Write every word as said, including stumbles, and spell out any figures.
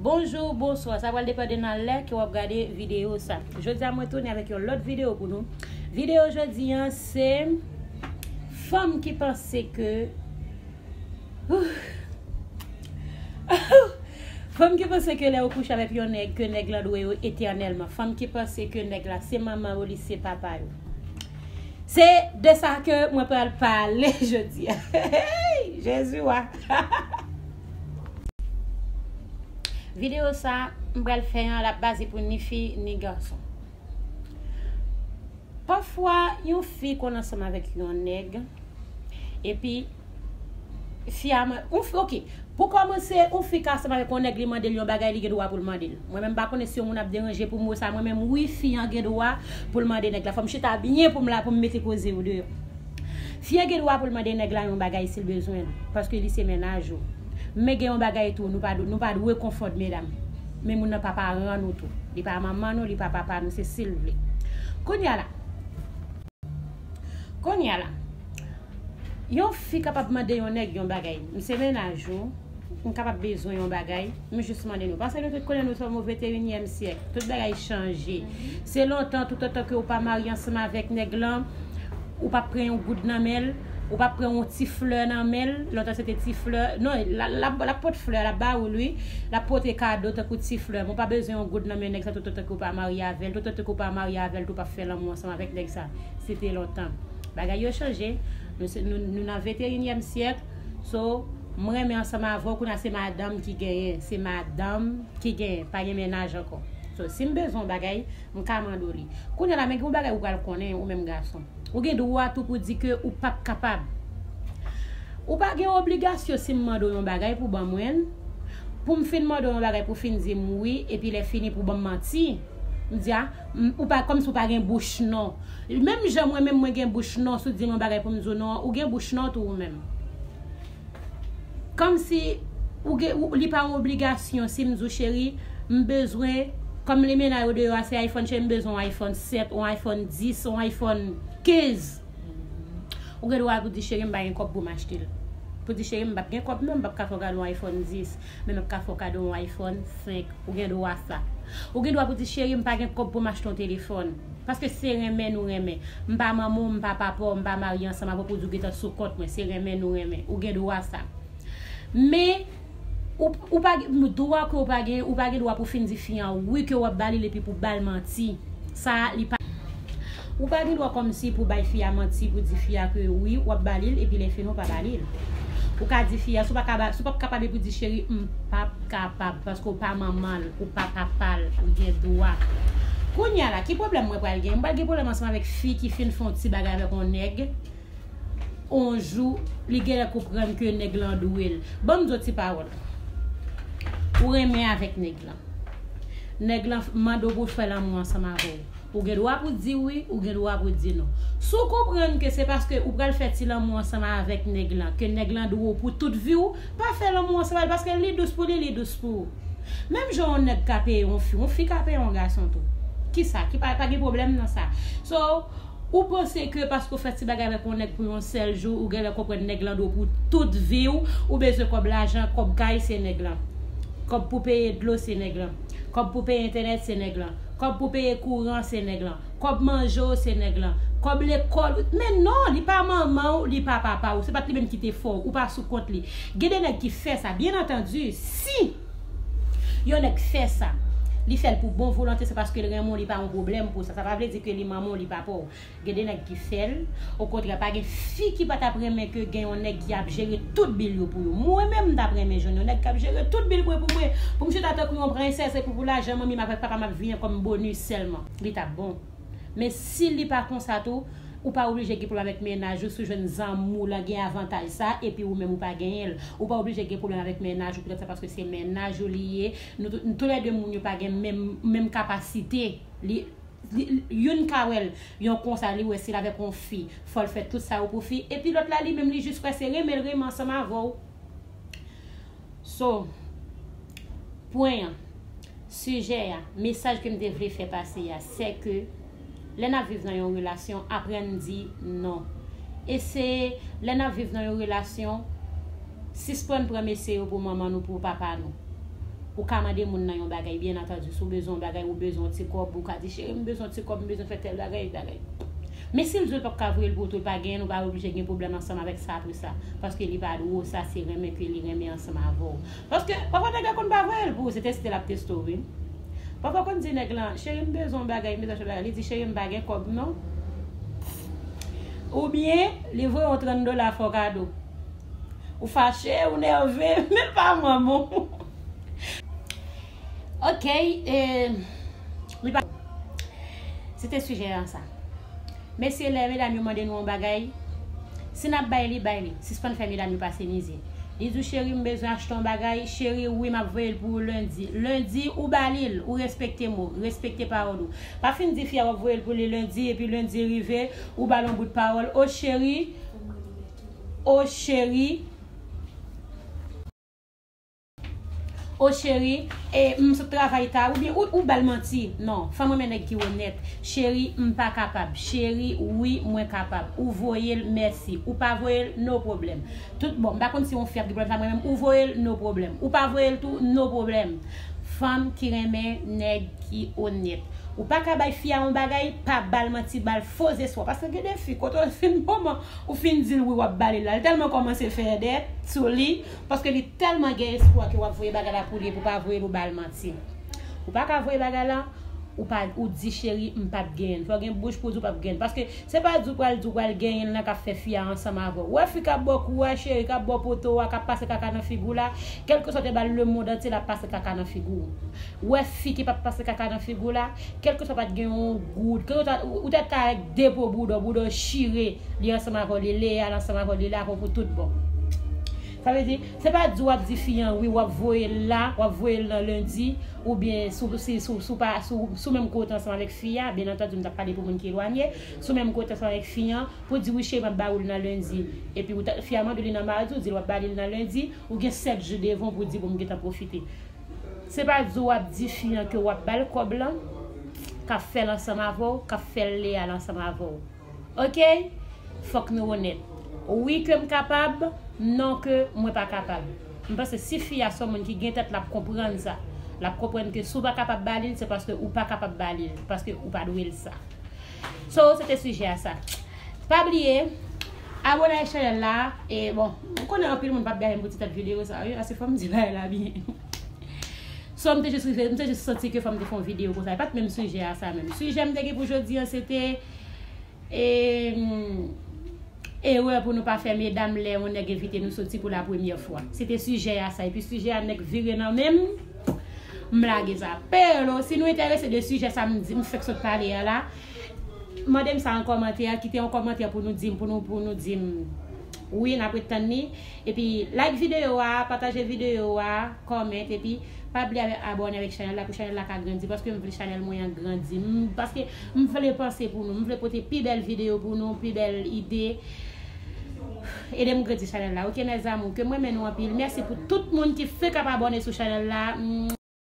Bonjou, bonswa. Sa pral depann de nan lè ke w ap gade videyo sa. Jodi a, mwen tounen avèk yon lòt videyo pou nou. Videyo jodi an, se fanm ki panse ke Fanm ki panse ke lè yo kouche avèk yon nèg, ke nèg lan dwe yo etènèlman. Fanm ki panse ke nèg la se manman yo, li se papa yo. Se de sa ke mwen pral pale jodi a. Jezi wa. Videyo sa, m pral fè an, l ap baze pou ni fi, ni gason. Pafwa, yon fi konn ansanm avèk yon nèg, epi fi a man-, yon fi, oke, pou kòmanse, yon fi ka ansanm avèk yon nèg, li mande l yon bagay, li gen dwa pou l mande l. Mwen menm, m pa konnen si yon moun ap deranje pou mo sa, mwen menm, wi, fi an gen dwa pou l mande nèg la. Fò m chita byen pou m la, pou m mete koze yo deyò. Fi an gen dwa pou l mande nèg la yon bagay si l bezwen l, paske li se mennaj ou. Men gen yon bagay tou, nou pa, nou pa dwe konfonn medam. Men moun nan pa paran nou tou. Li pa manman nou, li pa papa nou, se si l vle. Kounye a la. Kounye a la. Yon fi kapab mande yon nèg yon bagay. M se mennaj ou, m kapab bezwen yon bagay, m jis mande nou. Paske nou tout konnen nou se o venteyinyèm syèk. Tout bagay chanje. Se lontan, toutotan ke ou pa marye ansanm avèk nèg lan, ou p ap pran yon goud nan men l, ou p ap pran yon ti flè nan men l. Lontan se te ti flè. Non, l ap, l ap, l ap pot flè, l ap ba ou l, wi. L ap pote kado tankou ti flè. Men w pa bezwen yon goud nan men nèg sa toutotan ke w pa marye avè l. Toutotan ke w pa marye avè l, tou w p ap fè lanmou ansanm avèk nèg sa. Se te lontan. Bagay yo chanje. Nou se, nou, nou nan venteyinyèm syèk. So, m renmen ansanm avè w. Kounye a se madanm ki genyen. Se madanm ki genyen. Pa gen mennaj ankò. So, si m bezwen yon bagay, m ka mande w li. Kounye a la, men gen yon bagay ou pral konnen, ou menm gason. Ou gen dwa tou pou di ke ou p ap kapab. Ou pa gen obligasyon si m mande w yon bagay pou ban mwen l, pou m fin mande w yon bagay pou fin di m wi, epi lè fini pou ban m manti. M di a, m, ou pa, kòmsi ou pa gen bouch non. Menm jan mwen menm mwen gen bouch non, si w di m yon bagay pou m di w non, ou gen bouch non tou ou menm. Kòmsi ou gen, ou, li pa yon obligasyon si m di w, cheri, m bezwen, kòm li mennaj ou deyò a, se iPhone, cheri, m bezwen yon iPhone sèt, yon iPhone dis, yon iPhone kenz. Ou gen dwa pou di, cheri, m pa gen kòb pou m achte l. Pou di, cheri, m p ap gen kòb non, m p ap ka fè w kado yon iPhone dis, men m ap ka fè w kado yon iPhone senk. Ou gen dwa sa. Ou gen dwa pou di, cheri, m pa gen kòb pou m achte yon telefòn. Paske se renmen nou renmen. M pa manman w, m pa papa w, m pa marye ansanm avè w pou di w gentan sou kont mwen. Se renmen nou renmen. Ou gen dwa sa. Men, ou, ou pa gen, dwa ke ou pa gen, ou pa gen dwa pou fin di fi an wi ke w ap ba li l epi pou ba l manti. Sa, li pa. Ou pa gen dwa kòmsi pou bay fi a manti, pou di fi a ke wi, w ap ba li l, epi lè fini w pa ba li l. Ou ka di fi a, si w pa ka ba, si w p ap kapab epi w di, cheri, m p ap kapab, paske w pa manman l, ou pa papa l, ou gen dwa. Kounye a la, ki pwoblèm mwen pral gen? Mwen pral gen pwoblèm ansanm avèk fi ki fin fè yon ti bagay avèk yon nèg. On jou, li genlè konprann ke nèg lan dwe l. Ban m di w ti pawòl. Ou renmen avèk nèg lan. Nèg lan mande w pou fè lanmou ansanm avè w. Ou gen dwa pou di wi, ou gen dwa pou di non. Si w konprann ke se paske ou pral fè ti lanmou ansanm avèk nèg lan, ke nèg lan dwe w pou tout vi w, pa fè lanmou ansanm avè l, paske li dous pou li, li dous pou ou. Menm jan yon nèg ka peye yon fi, yon fi ka peye yon gason tou. Kisa? Ki pa, pa gen pwoblèm nan sa. So, ou panse ke paske w fè ti bagay avèk yon nèg pou yon sèl jou, ou genlè konprann nèg lan dwe w pou tout vi w, ou bezwen kòb lajan, kòb kay, se nèg lan. Kòb pou peye dlo, se nèg lan. Kòb pou peye entènèt, se nèg lan. Kòb pou peye kouran, se nèg lan. Kòb manje w, se nèg lan. Kòb lekòl, men non, li pa manman w, li pa papa w, se pa t li menm ki te fè w, ou pa sou kont li. Gen de nèg ki fè sa, byen antandi, si yon nèg fè sa, li fè l pou bon volonte, se paske l renmen w, li pa yon pwoblèm pou sa. Sa pa vle di ke li manman w, li papa w. Gen de nèg ki fè l. Okontrè, pa gen fi ki pa t ap renmen ke gen yon nèg ki ap jere tout bil yo pou yo. Mwen menm, m t ap renmen jwenn yon nèg k ap jere tout bil mwen pou mwen. Pou m chita tankou yon prensès, epi pou lajan manmi m avèk papa m ap vini kòm bonis sèlman. Li t ap bon. Men si li pa konsa tou, ou pa oblije gen pwoblèm avèk mennaj ou si w jwenn zanmi w lan gen avantaj sa, epi ou menm ou pa genyen l. Ou pa oblije gen pwoblèm avèk mennaj ou poutèt sa, paske se mennaj ou li ye. Nou tou, nou toulède moun yo pa gen menm, menm kapasite. Li, li, youn ka wè l yon konsa, li wè si l avèk yon fi, fò l fè tout sa yo pou fi, epi lòt la, li menm, li jis wè se renmen l renmen ansanm avè w. So, pwen an, sijè a, mesaj ke m te vle fè pase a, se ke lè n ap viv nan yon relasyon, aprann di non. Eseye, lè n ap viv nan yon relasyon, sispann pran mesye yo pou manman nou, pou papa nou. Ou ka mande moun nan yon bagay, byen antandi, si w bezwen yon bagay, ou bezwen yon ti kòb, ou ka di, cheri, m bezwen yon ti kòb, m bezwen fè tèl bagay, bagay. Men si l di w l p ap ka voye l pou ou tou, l pa genyen, ou pa oblije gen pwoblèm ansanm avèk sa apre sa. Paske li pa dwe w, sa se renmen ke li renmen ansanm avè w. Paske, pafwa nèg la konn pa voye l pou ou, se teste l ap teste w, wi. Pafwa konn di nèg lan, cheri, m bezwen yon bagay, m bezwen achte bagay. Li di, cheri, m pa gen kòb, non. Oubyen, li voye yon trant dola fè w kado. Ou fache, ou nève, men l pa manman w. Ok, e, li pa. Se te sijè an sa. Mesye, lè medam yo mande nou yon bagay, si n ap bay li, bay li. Sispann fè medam yo pase mizè. Li di w, cheri, m bezwen achte yon bagay. Cheri, wi, m ap voye l pou ou lendi. Lendi, ou ba li l, ou respekte mo, respekte pawòl ou. Pa fin di fi a w ap voye l pou li lendi, epi lendi rive, ou ba l yon bout pawòl. O cheri, o cheri, o cheri, e, m sot travay ta, oubyen ou, ou ba l manti. Non, fanm renmen nèg ki onèt. Cheri, m pa kapab. Cheri, wi, mwen kapab. Ou voye l, mèsi. Ou pa voye l, no pwoblèm. Tout bon, m pa konn si yon fi ap gen pwoblèm sa, mwen menm, ou voye l, no pwoblèm. Ou pa voye l tou, no pwoblèm. Fanm ki renmen nèg ki onèt. Ou pa ka bay fi a yon bagay, pa ba l manti, ba l fo zespwa. Paske gen de fi, kote w fin moman, ou fin di l wi, w ap ba li l la. Li tèlman kòmanse fè dèt sou li, paske li tèlman gen espwa ke w ap voye bagay la pou li, epi w pa voye l, ou ba l manti. Ou pa ka voye bagay la, ou pa, ou di, cheri, m p ap genyen l. Fò w gen bouch pou w di w p ap genyen l. Paske se pa di w pral di w pral genyen l nan k ap fè fi a ansanm avè w. Ou wè fi k ap ba w kouraj, cheri, k ap ba w poto a, k ap pase kaka nan figi w la, kèlkeswa w te ba l lemonn antye, l ap pase kaka nan figi w. Ou wè fi ki p ap pase kaka nan figi w la, kèlkeswa pa t gen yon goud, kèlkeswa ou, ou te ta avèk de po bouda, bouda chire, li ansanm avè w, li leyal ansanm avè w, li la pou, pou tout bon. Sa vle di, se pa di w ap di fi an wi, w ap voye l la, w ap voye l nan lendi, oubyen si w, si, si, si w pa, si w, si w menm kote ansanm avèk fi a, byen antandi, m t ap pale pou moun ki elwanye, si w menm kote ansanm avèk fi an, pou di wi cheri, m ap ba ou l nan lendi. Epi ou ta, fi a mande w li nan madi, ou di l w ap ba li l nan lendi, ou gen sèt jou devan w pou w di bon, m gentan pwofite. Se pa di w ap di fi an ke w ap ba l kòb lan, k ap fè l ansanm avè w, k ap fè l leyal ansanm avè w. Ok? Fòk nou onèt. Wi ke m kapab, non ke mwen pa kapab. M panse si fi a se yon moun ki gen tèt, l ap konprann sa. L ap konprann ke si w pa kapab ba li l, se paske ou pa kapab ba li l, paske ou pa dwe l sa. So, se te sijè a sa. Pa bliye, abòne ak chanèl la. E bon, m konnen anpil moun p ap byen pou ti tèt videyo sa, wi, paske fò m di bagay la byen. So, m te jis rive, m te jis santi ke fò m te fè yon videyo konsa. E pa t menm sijè a sa menm. Sijè m te gen pou jodi an, se te, e, erè pou nou pa fè medam lè yon nèg envite nou soti pou la premyè fwa. Se te sijè a sa. Epi sijè a nèk vire nan men m, m lage sa. Pero, si nou enterese de sijè sa m di, m fèk sot pale a la, mande m sa an kòmantè, kite yon kòmantè pou nou di m, pou nou, pou nou di m. Wi, n ap ret tann li. Epi, like videyo a, pataje videyo a, comment, epi pa bliye avè, abòne avèk chanèl la pou chanèl la ka grandi, paske m vle chanèl mwen an grandi. M, paske m vle panse pou nou, m vle pote pi bèl videyo pou nou, pi bèl ide. Ede m grandi chanèl la, ok, mes amours? Ke m renmen nou anpil. Mèsi pou tout moun ki fenk ap abòne sou chanèl la.